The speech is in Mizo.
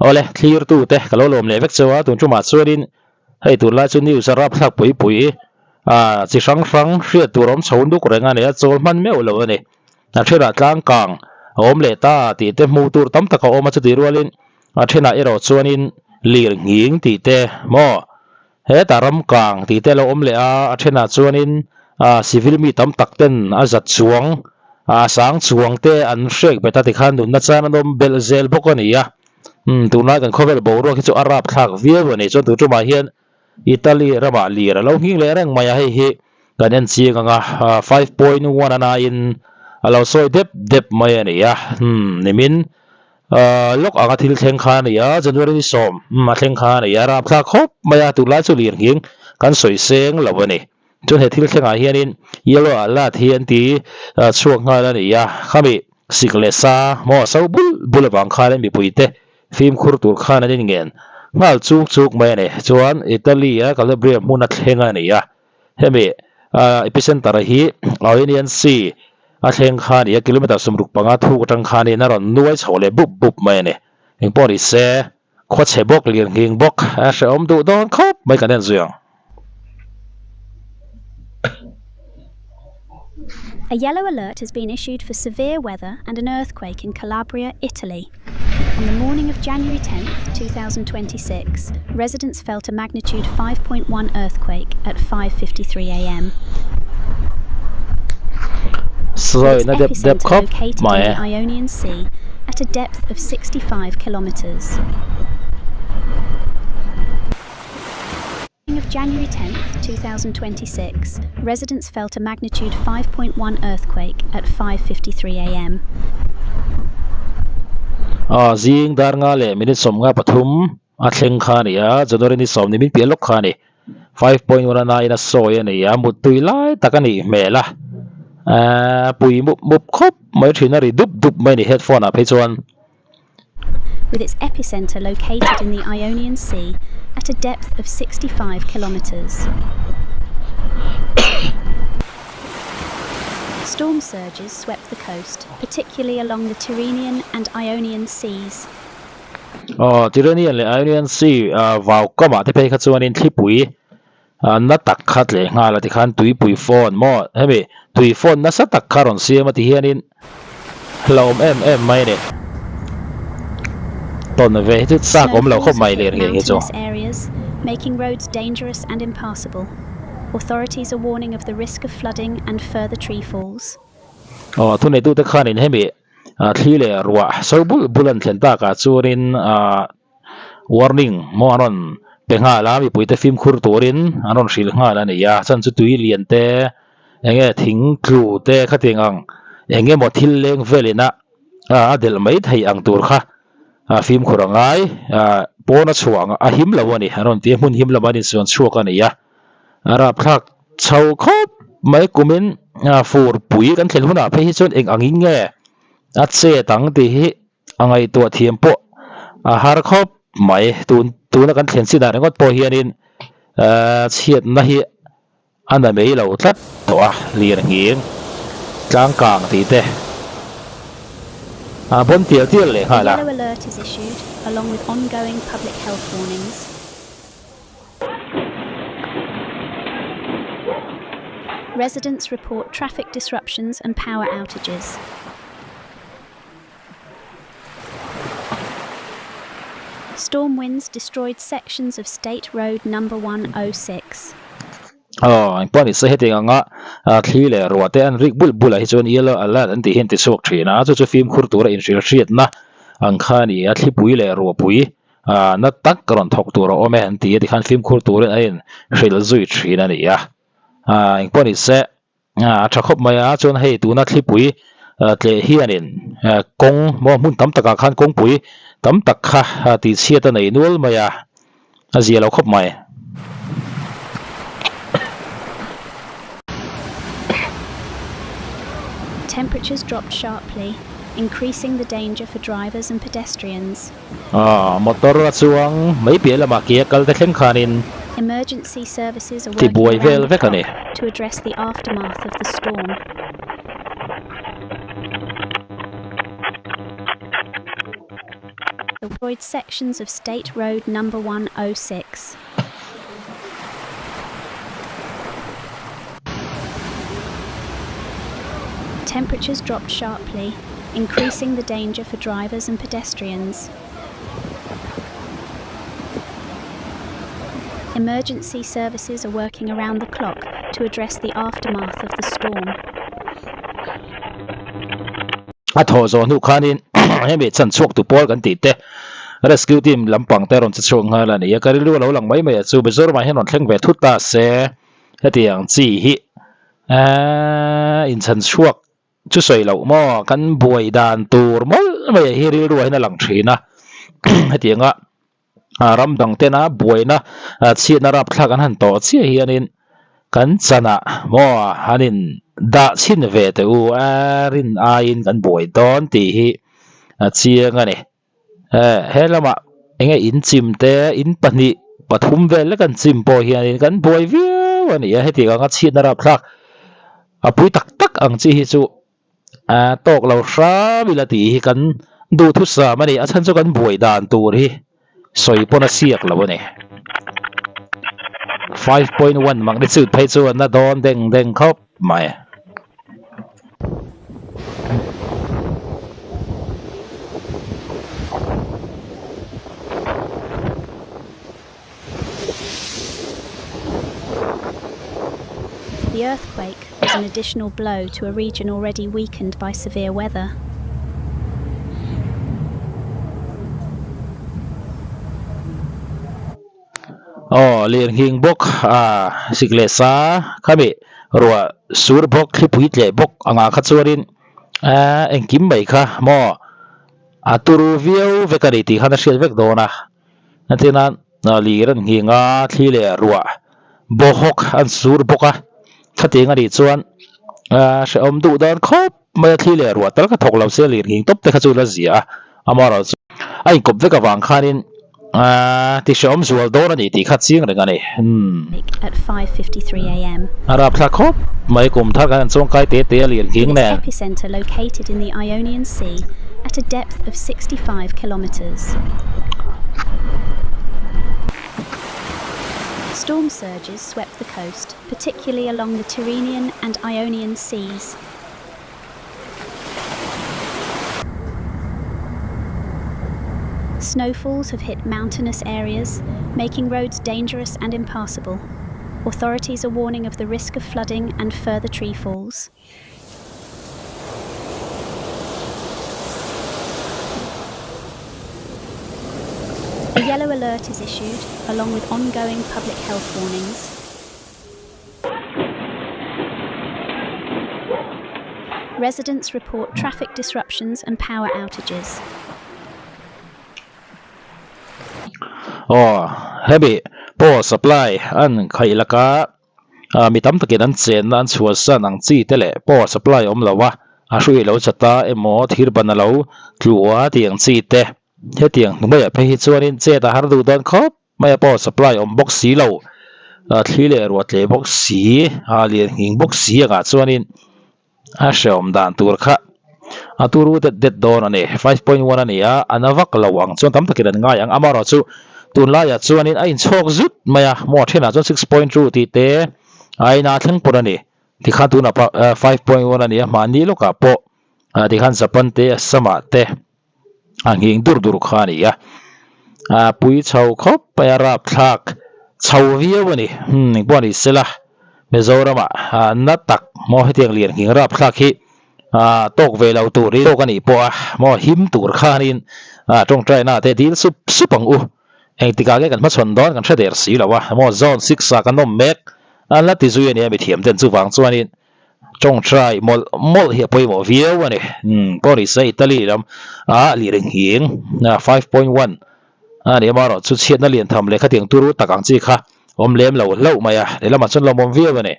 Awle, thlirtute ka lo lawm leh vek cheu a, tun tumah chuanin hei tunlai chu news a rapthlak pui pui ah chi hrang hrang hriat tur awm chho nuk reng a ni a, chawl hman meuh lo a ni. A thenah tlang kang a awm leh ta tih te hmuh tur tam tak a awm a, chutih rualin a thenah erawh chuanin lir nghing tih te maw hetah ram kang tih te a lo awm leh a, a thenah chuanin ah civil mi tam tak ten a zat chuang ah sang chuang te an hrek bet a tikhan nunna chan an awm belh zel bawk a ni a, umm tunlai kan khawvel boruak hi chu a rapthlak viau a ni chuan tun tumah hian Italy ramah lir a lo nghing leh reng mai a, hei hi kan en chiang ang a, 5.1 a naiin a lo sawi dep dep mai a ni a, umm nimin lawk anga thil thleng kha a ni a, January ni sawm a thleng kha a ni a, rapthlak khawp mai a, tunlai chu lir nghing kan sawi seng lo a ni. Chuan he thil thlengah hianin yellow alert hi an ti chhuak nghal a ni a, khami sik leh sa maw so bul bul avang khanin mipuite Fimkhur tur khan an inngen nghal chuk chuk mai a ni. Chuan Italy a Calabria hmun a thleng a ni a, hemi epicenter hi Ionian Sea a thleng kha a ni a, kilometer 65 thuk atang khanin a rawn nuai chho leh bup bup mai a ni. Engpawh ni se, khuachhe bawk, lirnghing bawk a hrehawm duh dawn khawp mai kan en zui ang. A yellow alert has been issued for severe weather and an earthquake in Calabria, Italy. On the morning of January 10th, 2026, residents felt a magnitude 5.1 earthquake at 5:53 a.m. Sawi With na its dep dep epicenter khawp located in mai the Ionian Sea at a depth of 65 kilometers. Of January 10th, 2026, residents felt a magnitude 5.1 earthquake at 5:53 a.m. Ah, zing dar nga leh minute 53 a thleng kha a ni a, January ni sawm ni min piah lawk kha a ni. 5.1 a naiin a sawi a ni a, muttui lai tak a nih hmel a, ah pui mup mup khawp mai thin a ri dup dup mai a ni headphone ah phei chuan. With its epicenter located in the Ionian Sea at a depth of 65 kilometers. Storm surges swept the coast, particularly along the Tyrrhenian and Ionian Seas. Aw, Tyrrhenian leh Ionian Sea vau kamah te phei kha chuanin thlipui na tak kha tleh nghal a tikhan tuipui phone maw hemi tui phone nasa tak kha rawn siam a ti hianin hlauhawm em em mai a ni. Tawn ve hi chu chak awm lo Snowfalls khawp have mai hit lir nghe hi chu. mountainous areas, making roads dangerous and impassable. Authorities are warning of the risk of flooding and further tree falls. Aw, thuneitute khanin hemi thli leh ruah so bul bul an thlen takah chuanin ah warning maw an rawn pe nghal a, mipuite fimkhur turin an rawn hrilh nghal a ni a, chhan chu tui lian te eng nge thing tlu te khatiang ang eng emaw thil leng velin a a delh mai thei ang tur kha a fimkhur a ngai ah pawn a chhuah ang a him lo a ni an rawn ti a, hmun him lamah an insuan chhuak a ni a, a rapthlak chho khawp mai kumin fur pui kan thlen hunah phei hi chuan eng angin nge a chet ang tih hi. A ngaihtuah thiam pawh a har khawp mai. Tun tuna kan thlen chinah ringawt pawh hianin ehh chhiatna hi a na mai lo tlat tawh a, lir nghing tlang kang tih te a bawn tial tial leh A nghal a. yellow alert is issued along with ongoing public health warnings. Residents report traffic disruptions and power outages. Storm winds destroyed sections of State Road Number 106. Aw, engpawh ni se hetiang anga thli leh ruah te an rik bul bulah hi chuan yellow alert an tih hi an ti chhuak thin a, chu chu fimkhur tura inhrilh hriatna ang kha a ni a, thlipui leh ruahpui na tak rawn thawk tur a awm e an ti a, tikhan fimkhur turin an inhrilh zui thin a ni a, engpawh ni se. A tha khawp mai a, chuan hei tuna thlipui tleh hianin kawng maw hmun tam takah khan kawngpui tam tak kha tihchhiat a nei nual mai a, a zia lo khawp mai. Temperatures dropped sharply, increasing the danger for drivers and pedestrians. Motor a chuang mai piah lamah ke a kal te thleng khanin Emergency services are ti working buai around vel the vek a ni. clock to address the aftermath of the storm. Destroyed sections of State Road Number 106. Temperatures dropped sharply, increasing the danger for drivers and pedestrians. Emergency services are working around the clock to address the aftermath of the storm. A thawh zawh hnu khanin hemi chan chhuak tu pawl kan tih te rescue team lampang te rawn che chhuak nghal a ni a, ka rilru a lo lang mai mai a chu Mizoramah hian rawn thleng ve thut ta se hetiang chi hi eehh inchan chhuak chu sawi loh maw kan buai dan tur mawlh mai hi rilru ah hian a lang thin a hetianga ram dang tena buaina chhiatna rapthlak an han tawh chiah hianin kan chanah maw an in dah chhin ve teh u a rin aiin kan buai dawn tih hi a chiang a ni. He lamah eng nge in chim te in pahnih pathum vel lek an chim pawh hianin kan buai viau a ni a hetiang anga chhiatna rapthlak a pui tak tak ang chi hi chu tawk lo hram ila tih hi kan duhthusam a ni a chhan chu kan buai dan tur hi sawi pawn a siak lo a ni. 5.1 magnitude phei chu an la dawn deng deng khawp mai. The earthquake was an additional blow to a region already weakened by severe weather. Aw lirnghing bawk a sik leh sa khami ruah sur bawk thlipui tleh bawk angah kha chuanin eee engkim mai kha maw a turu viau vek a ni tih khan a hriat vek dawn a entir nan lir an nghing a thli leh ruah bawhawk an sur bawk a khatiang a nih chuan eee hrehawm duh dawn khawp mai a thli leh ruah tal kha thawk lo se lirnghing tawp te kha chu la zia a amaherawhchu a inkawp vek avang khanin Aaa ti hrehawm zual dawn a ni tih kha chiang reng a ni. Umm. At 5:53 am. A rapthla khawp mai kum thar kan han chuangkai te te a lian With nghing its nen. epicenter located in the Ionian Sea at a depth of 65 kilometers. Storm surges swept the coast, particularly along the Tyrrhenian and Ionian Seas. Snowfalls have hit mountainous areas, making roads dangerous and impassable. Authorities are warning of the risk of flooding and further tree falls. A yellow alert is issued, along with ongoing public health warnings. Residents report traffic disruptions and power outages. Aw, hemi power supply an khaih laka mi tam takin an chenna an chhuahsan ang chi te leh power supply awm lo a, a hrui lo chat a emaw thir ban a lo tlu a tih ang chi te. Hetiang hnuaiah phei hi chuanin chet a har duh dawn khawp. Hmaia power supply awm bawk si lo, thli leh ruah tleh bawk si, a lian nghing bawk si angah chuanin a hrehawm dan tur kha a turu det det dawn a ni. 5.1 a ni a, a na vak lo ang chuan tam takin an ngai ang. Amaherawhchu tunlaiah chuanin a inchhawk zut mai a, maw thenah chuan 6.2 tih te a ina thleng pawh a ni. Tikhan tunah 5.1 a ni a, mahni lawkah pawh tikhan Japan te Assam-ah te. a nghing dur dur kha a ni a a pui chho khawp mai a rapthlak chho viau a ni umm engpawh a ni sela Mizoram ah na tak maw hetiang lian nghing rapthlak hi ah tawk ve lo tur hi tawk a nih pawh a maw him tur khanin ah tawngtaina te dil sup sup ang u engtikah nge kan hmachhawn dawn kan hre der si lo a maw zone six ah kan awm mek an la ti zui a nia mithiam ten chuvang chuanin. Tawngtai mawlh mawlh hi a pawimawh viau a ni. Umm pawh ni se Italy lam ah lir nghing 5.1 a ni amaherawh chu chhiatna lian tham leh khatiang turu tak ang chi kha awm lem lo hlauh mai a, lehlamah chuan lawmawm viau a ni.